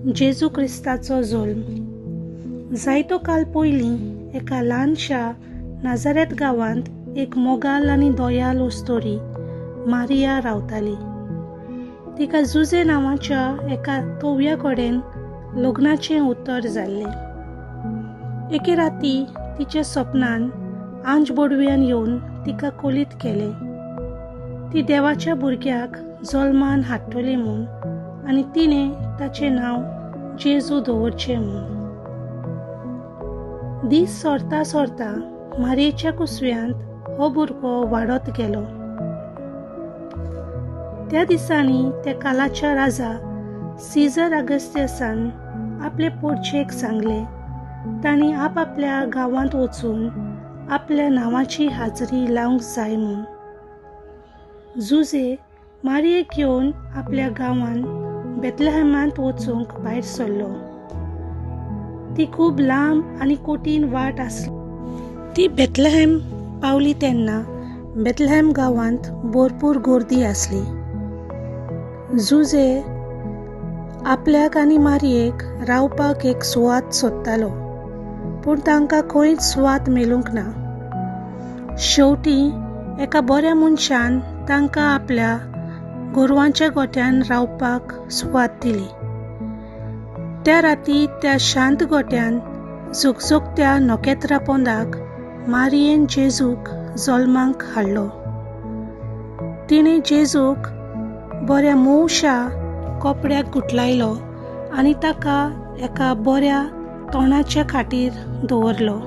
जेजू क्रिस्ताचो जल्म. जायतो काल पयलीं एका ल्हानशा नाजारेत गांवांत एक मोगाल आनी दयाल अस्तोरी मारिया रावताली. तिका जुजे नांवाच्या एका तोवया कडेन लग्नाचें उतर जाल्लें. एके राती तिच्या सपनान आंज बोडव्यान येवन तिका कोलीत केलें. ती देवाच्या भुरग्याक जल्मान हाडटली म्हूण आनी तिणें ताचें नांव जेजू दवरचें म्हूण. दीस सरता सरता मारयेच्या कुसव्यांत हो भुरगो वाडत गेलो. त्या दिसांनी त्या कालाच्या राजा सीझर अगस्त्यसान आपले पोडचेक सांगलें तांणी आपआपल्या गांवांत वचून आपल्या नांवाची हाजरी लावंक जाय म्हूण. जुजे मारयेक घेवन आपल्या गांवांत बेतलहॅमांत वचूंक भायर सरलो. ती खूब लांब आनी कठीण वाट आसली. ती बेतलहॅम पावली तेन्ना बेतलहॅम गांवांत भरपूर गर्दी आसली. जुजे आपल्याक आनी मारयेक रावपाक एक सुवात सोदतालो, पूण तांकां खंयच सुवात मेळूंक ना. शेवटी एका बऱ्या मनशान तांकां आपल्या गोरवांच्या गोठ्यान रावपाक सुवात दिली. त्या राती त्या शांत गोठ्यान झगझगत्या नखेत्रा पोंदाक मारयेन जेजूक जल्माक हाडलो. तिणें जेजूक बऱ्या मोवशा कपड्याक गुठलायलो आनी ताका एका बऱ्या तोंडाच्या खाटीर दवरलो.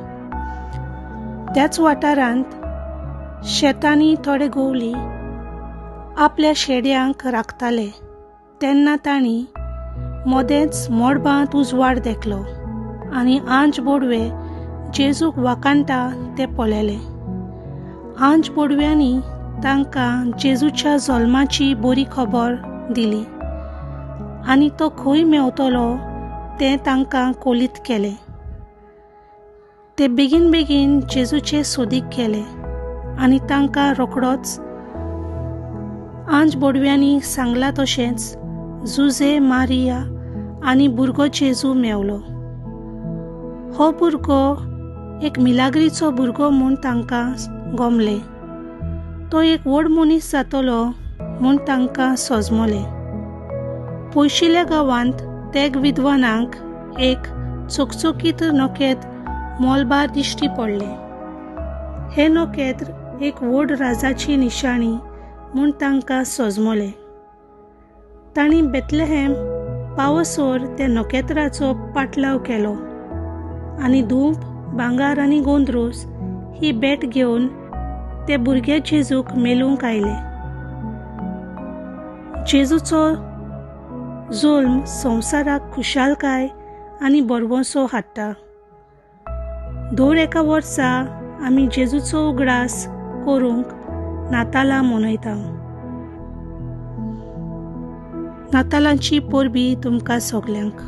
त्याच वाठारांत शेतांनी थोडे गोवली आपल्या शेड्यांक राखताले तेन्ना तांणी मदेंच मळबांत उजवाड देखलो आनी आंज बोडवे जेजूक वाखाणटा तें पळयलें. आंज बोडव्यांनी तांकां जेजूच्या जल्माची बरी खबर दिली आनी तो खंय मेवतलो तें तांकां कोलीत केलें. ते बेगीन बेगीन जेजूचे सोदीक गेले आनी तांकां रोखडोच आंज बोडव्यांनी सांगलां तशेंच जुजे मारिया आनी भुरगो जेजू मेवलो. हो भुरगो एक मिलाग्रीचो भुरगो म्हूण तांकां गोमलें. तो एक व्हड मनीस जातलो म्हूण तांकां सजमलें. पयशिल्ल्या गांवांत तेग विद्वानांक एक चकचकीत नखेत्र मोलबार दिश्टी पडलें. हें नखेत्र एक व्हड राजाची निशाणी म्हूण तांकां सजमलें. तांणी बेतलहॅम पावसर त्या नखेत्राचो पाटलाव केलो आनी धूप, भांगर आनी गोंद्रोस ही भेट घेवन ते भुरगे जेजूक मेळूंक आयले. जेजूचो जल्म संवसाराक खुशालकाय आनी भरवंसो हाडटा. दर एका वर्सा आमी जेजूचो उगडास करूंक नातालां मनयता. नातालांची परबीं तुमकां सगल्यांक.